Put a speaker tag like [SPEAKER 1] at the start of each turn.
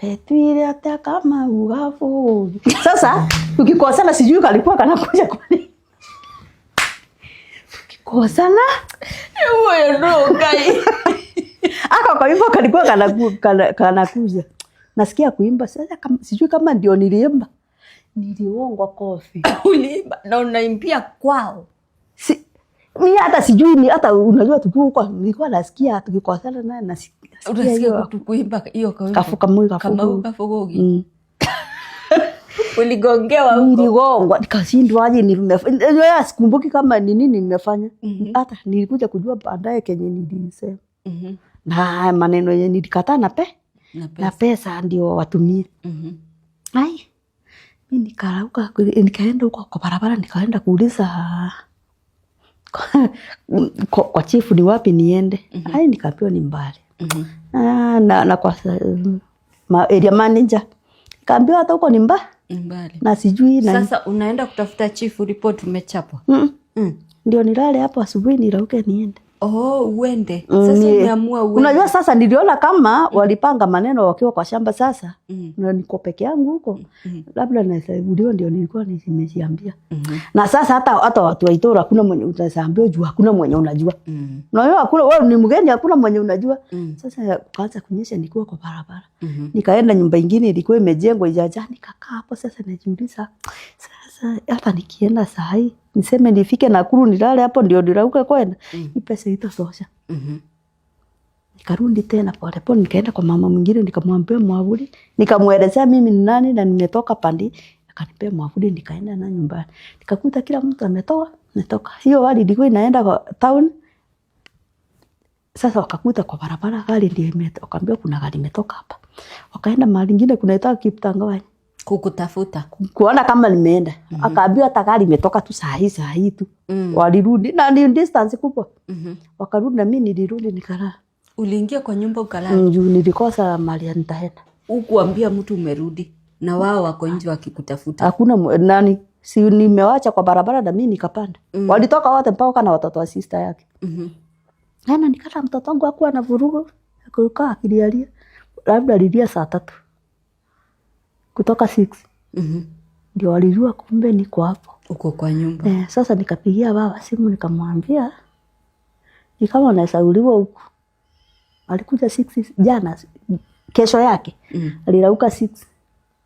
[SPEAKER 1] Wetwire atia kama ugafu. Sasa tukikosana sijui kalikuwa kanakuja kwa nini. Tukikosana
[SPEAKER 2] Huyo ndo Ngai.
[SPEAKER 1] Aka kawimbo kalikuwa kanakuja. Nasikia kuimba sasa kama, sijui kama ndio niliimba. Niliongwa kofi.
[SPEAKER 2] Uliimba na unaimbia kwao.
[SPEAKER 1] Si, mi hata sijui ni hata unajua tukiwa huko nilikuwa nasikia tukikosana naye nasikia
[SPEAKER 2] Unasikia
[SPEAKER 1] hiyo
[SPEAKER 2] kuimba hiyo kawimbo.
[SPEAKER 1] Kafu kamu kafu.
[SPEAKER 2] Kamau Kafugogi. Uligongewa huko.
[SPEAKER 1] Niligongwa nikashindwa aje nimefanya, sikumbuki kama ni nini nimefanya. Hata nilikuja kujua baadaye kenye nilisema. Na maneno yenye nilikataa na pe
[SPEAKER 2] Na
[SPEAKER 1] na
[SPEAKER 2] pesa.
[SPEAKER 1] Pesa ndio watumie. Ai, mi nikarauka nikaenda huko kwa barabara nikaenda kuuliza kwa chifu ni wapi niende. Ai, nikaambiwa ni mbali. Ah, na kwa area manager nikaambiwa hata huko ni mbali
[SPEAKER 2] Mbali.
[SPEAKER 1] Na sijui na
[SPEAKER 2] Sasa unaenda kutafuta chifu report umechapwa.
[SPEAKER 1] Ndio nilale hapo asubuhi nirauke niende.
[SPEAKER 2] Oh, uende. Sasa umeamua uende.
[SPEAKER 1] Unajua sasa niliona kama walipanga maneno wakiwa kwa shamba sasa. Na niko peke yangu huko. Labda nasaidiwa ndio nilikuwa nimejiambia. Na sasa hata watu wa Itũra hakuna mwenye utaambia juu hakuna mwenye unajua. Unajua hakuna, wewe ni mgeni, hakuna mwenye unajua. Sasa kukaanza kunyesha nikiwa kwa barabara. Nikaenda nyumba ingine ilikuwa imejengwa ijaja, nikakaa hapo sasa najiuliza sasa hata nikienda saa hii niseme nifike Nakuru nilale hapo ndio nirauke kwenda. Hii pesa itatosha. Nikarudi tena polepole, nikaenda kwa mama mwingine nikamwambia mwavuli, nikamwelezea mimi ni nani na nimetoka pandi, akanipea mwavuli nikaenda na nyumbani. Nikakuta kila mtu ametoa, ametoka. Hiyo gari ilikuwa inaenda kwa town. Sasa wakakuta kwa barabara gari ndio imetoka, wakaambiwa kuna gari imetoka hapa. Wakaenda mahali ingine kunaitwa Kiptangwanyi
[SPEAKER 2] Kukutafuta.
[SPEAKER 1] Kuona kama nimeenda. Akaambiwa hata gari imetoka tu saa hii saa hii tu. Walirudi na ni distance kubwa. Wakarudi na mimi nilirudi nikalala.
[SPEAKER 2] Uliingia kwa nyumba ukalala.
[SPEAKER 1] Juu nilikosa mahali ya nitaenda.
[SPEAKER 2] Hukuambia mtu umerudi na wao wako nje wakikutafuta.
[SPEAKER 1] Hakuna nani, si nimewacha kwa barabara na mimi nikapanda. Walitoka wote mpaka na watoto wa sister yake. Ana nikata mtoto wangu hakuwa na vurugu, akukaa akilialia. Labda alilia saa 3 kutoka 6 ndio walijua kumbe niko hapo.
[SPEAKER 2] Uko kwa nyumba.
[SPEAKER 1] Eh, sasa nikapigia baba simu nikamwambia ni kama nasauliwa huku. Alikuja 6 jana, kesho yake alirauka 6.